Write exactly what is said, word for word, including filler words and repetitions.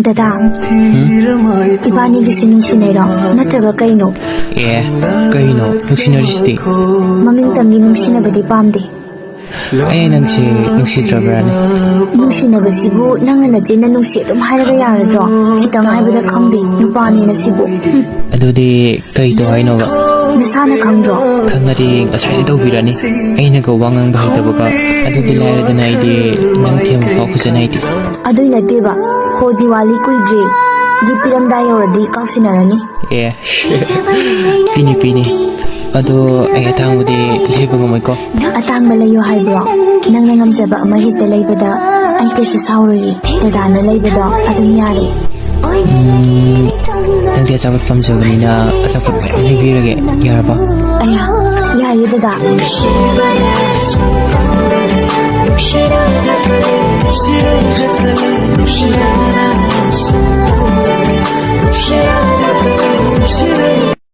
ꯗꯗꯥ, ꯏꯕꯥꯅꯤꯒꯤꯁꯤ ꯅꯨꯡꯁꯤꯅꯩꯔꯣ? ꯅꯠꯇ꯭ꯔꯒ ꯀꯩꯅꯣ? ꯑꯦ, ꯀꯩꯅꯣ? ꯅꯨꯡꯁꯤꯅꯔꯤꯁꯤꯗꯤ꯫ ꯃꯃꯤꯡꯇꯪꯒꯤ ꯅꯨꯡꯁꯤꯅꯕꯗꯤ ꯄꯥꯝꯗꯦ꯫ ꯑꯩ ꯅꯪꯁꯤ ꯅꯨꯡꯁꯤꯗ꯭ꯔꯕ꯭ꯔꯥꯅꯦ? ꯅꯨꯡꯁꯤꯅꯕꯁꯤꯕꯨ ꯅꯪꯅ ꯅꯆꯤꯟꯅ ꯅꯨꯡꯁꯤ ꯑꯗꯨꯝ ꯍꯥꯏꯔꯒ ꯌꯥꯔꯗ꯭ꯔꯣ? ꯈꯤꯇꯪ ꯍꯥꯏꯕꯗ ꯈꯪꯗꯦ, ꯅꯨꯄꯥꯅꯤꯅ ꯁꯤꯕꯨ꯫ ꯍꯨꯝ꯫ ꯑꯗꯨꯗꯤ ꯀꯩ ꯇꯧ ꯍꯥꯏꯅꯣꯕ? ꯅꯁꯥꯅ ꯈꯪꯗ꯭ꯔꯣ? ꯈꯪꯉꯗꯤ ꯉꯁꯥꯏꯗꯤ ꯇꯧꯕꯤꯔꯅꯤ꯫ ꯑꯩꯅꯒ ꯋꯥ ꯉꯥꯡꯕ ꯍꯩꯇꯕꯒ꯫ ꯑꯗꯨꯗꯤ ꯂꯥꯏꯔꯗꯅ ꯑꯩꯗꯤ ꯅꯪ ꯊꯦꯝꯕ ꯐꯥꯎ ꯐꯖꯅ ꯍꯩꯇꯦ꯫ ꯑꯗꯨꯏ ꯅꯠꯇꯦꯕ, ꯍꯣ ꯗꯤꯋꯥꯂꯤ ꯀꯨꯏꯗ꯭ꯔꯦ꯫ ꯒꯤꯐ ꯄꯤꯔꯝꯗꯥꯏ ꯌꯧꯔꯗꯤ ꯀꯥꯎꯁꯤꯟꯅꯔꯅꯤ꯫ ꯑꯦ, ꯄꯤꯅꯤ, ꯄꯤꯅꯤ꯫ ꯑꯗꯣ ꯑꯩ ꯑꯇꯥꯡꯕꯗꯤ ꯂꯩꯕ ꯉꯝꯃꯣꯏꯀꯣ꯫ ꯑꯇꯥꯡꯕ ꯂꯩꯌꯣ ꯍꯥꯏꯕ꯭ꯔꯣ? ꯅꯪꯅ ꯉꯝꯖꯕ ꯑꯃ ꯍꯦꯛꯇ ꯂꯩꯕꯗ ꯑꯩ ꯀꯩꯁꯨ ꯁꯥꯎꯔꯣꯏꯌꯦ꯫ ꯗꯗꯥꯅ ꯂꯩꯕꯗꯣ ꯑꯗꯨꯝ ꯌꯥꯔꯦ꯫ ꯎꯝ, ꯅꯪꯗꯤ ꯑꯆꯥꯄꯣꯠ ꯄꯥꯝꯖꯕꯅꯤꯅ ꯑꯆꯥꯄꯣꯠ ꯃꯌꯥꯝ ꯂꯩꯕꯤꯔꯒꯦ, ꯌꯥꯔꯕꯣ? ꯑꯌꯥ, ꯌꯥꯏꯌꯦ ꯗꯗꯥ꯫